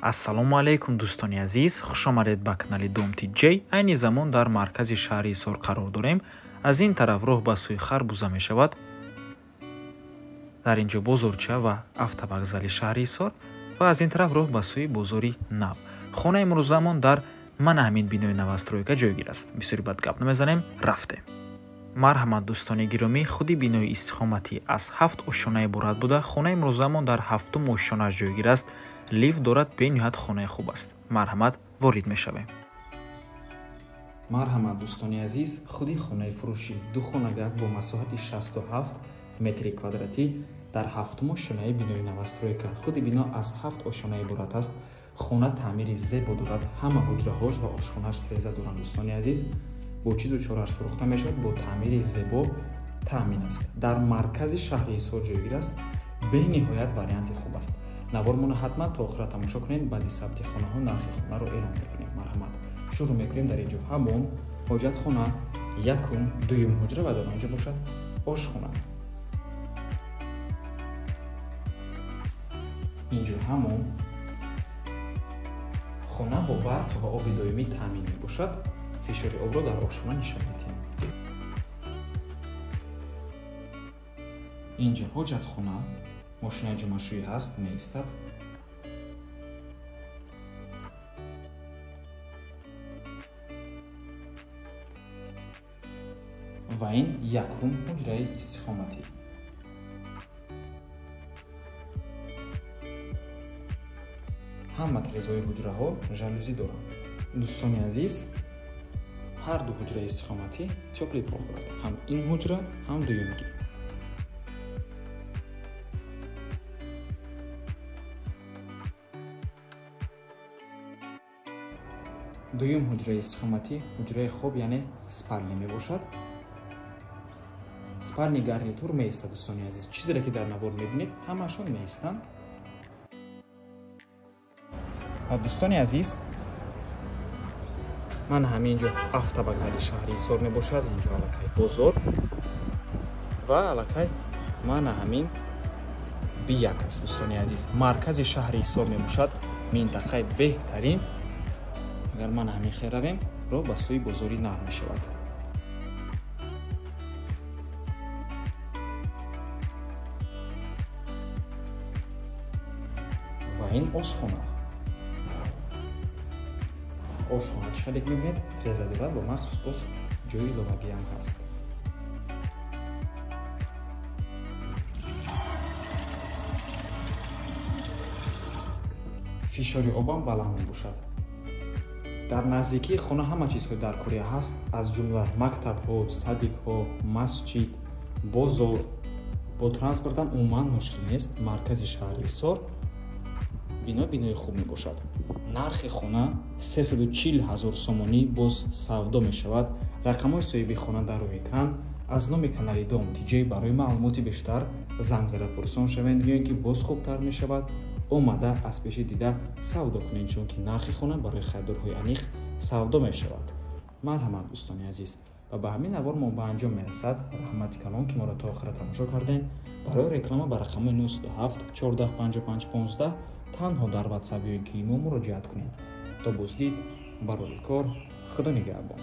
Ассалому алайкум дӯстони азиз, хуш омадед ба канали Дом TJ. Айни замон дар маркази шаҳри Ҳисор қарор дорем. Аз ин тараф роҳ ба сӯи Харбуза мешавад. Дар ин ҷо бозорча ва автовокзали шаҳри Ҳисор ва аз ин тараф роҳ ба сӯи бозори нав. Хонаи имрӯзамон дар мана ҳамин бинои новостройка ҷойгир аст. Бисёри бад гап намезанем, рафтем. Марҳамат дӯстони гиромӣ, худи бинои истиқоматӣ аз 7 ошёна иборат буда, хонаи имрӯзамон дар 7-ум ошёнааш ҷойгир аст. Лифт дорад, бениҳоят хонаи хуб аст. Марҳамат, ворид мешавем. Марҳамат дӯстони азиз, худи хонаи фурӯшӣ ду хонагак бо масоҳати 67 метри квадратӣ дар 7-ум ошёнаи бинои новостройка. Худи бино аз 7 ошёна иборат аст. Хона таъмири зебо дорад, ҳама ҳуҷраҳош ва ошхонааш треза доранд. Дӯстони азиз, бо чизу чорааш фурӯхта мешавад, бо таъмири зебо таъмин аст. Дар маркази шаҳри Ҳисор ҷойгир аст. Бениҳоят варианти хуб аст. Навормонро ҳатман то охира тамошо кунед. Баъди сабти хонаҳо нархи хонаро эълон мекунем. Марҳамат, шурӯъ мекунем. Дар ин ҷо ҳамом, ҳоҷатхона, якум, дуюм ҳуҷра ва дар он ҷо бошад ошхона. Ин ҷо ҳамом, хона бо барқ ва оби доимӣ таъмин мебошад. Фишори обро дар ошхона нишон медиҳем. Ин ҷо ҳоҷатхона, мошинаи ҷомашӯӣ ҳаст, меистад. Ва ин якум ҳуҷраи истиқоматӣ. Ҳама трезаҳои ҳуҷраҳо жалюзӣ доранд. Дӯстони азиз, ҳар ду ҳуҷраи истиқоматӣ тёплый пол дорад. Ҳам ин ҳуҷра, ҳам дуюмгӣ. Дуюм ҳуҷраи истиқоматӣ ҳуҷраи хоб, яъне спальня мебошад. Спальни гарнитур меистад, дӯстони азиз. Чизере ки дар навор мебинед, ҳамаашон меистанд. Дӯстони азиз, ман ҳамин ҷо автовокзали шаҳри Ҳисор мебошад. Ин ҷо аллакай бозор ва аллакай мана ҳамин бияк аст, дӯстони азиз. Маркази шаҳри Ҳисор мебошад, минтақаи беҳтарин. Агар мана ҳамин хел равем, роҳ ба сӯи бозори нав мешавад. Ва ин ошхона. Ошхона чӣ хеле мебинед, треза дорад ва махсус боз ҷои иловагиам ҳаст. Фишори обам баланд мебошад. Дар наздикии хона ҳама чизҳои даркорӣ ҳаст, аз ҷумла мактабҳо, садикҳо, масҷид, бозор. Бо транспортам умуман мушкил нест. Маркази шаҳри Ҳисор бино бинои хуб мебошад. Нархи хона 340 000 сомонӣ боз савдо мешавад. Рақамҳои соҳиби хона дар рӯи экран. Аз номи канали Дом TJ барои маълумоти бештар занг зада пурсон шавед, ё ин ки боз хубтар мешавад омада аз пеши дида савдо кунед, чунки нархи хона барои харидорҳои аниқ савдо мешавад. Марҳамат дӯстони азиз, ва ба ҳамин навор мо ба анҷом мерасад. Раҳмати калон ки моро то охира тамошо кардем. Барои реклама ба рақамҳои 907 14 55 15 танҳо дар WhatsApp ё ин ки имо муроҷиат кунед. То боздид, барори кор, Худо нигаҳбон.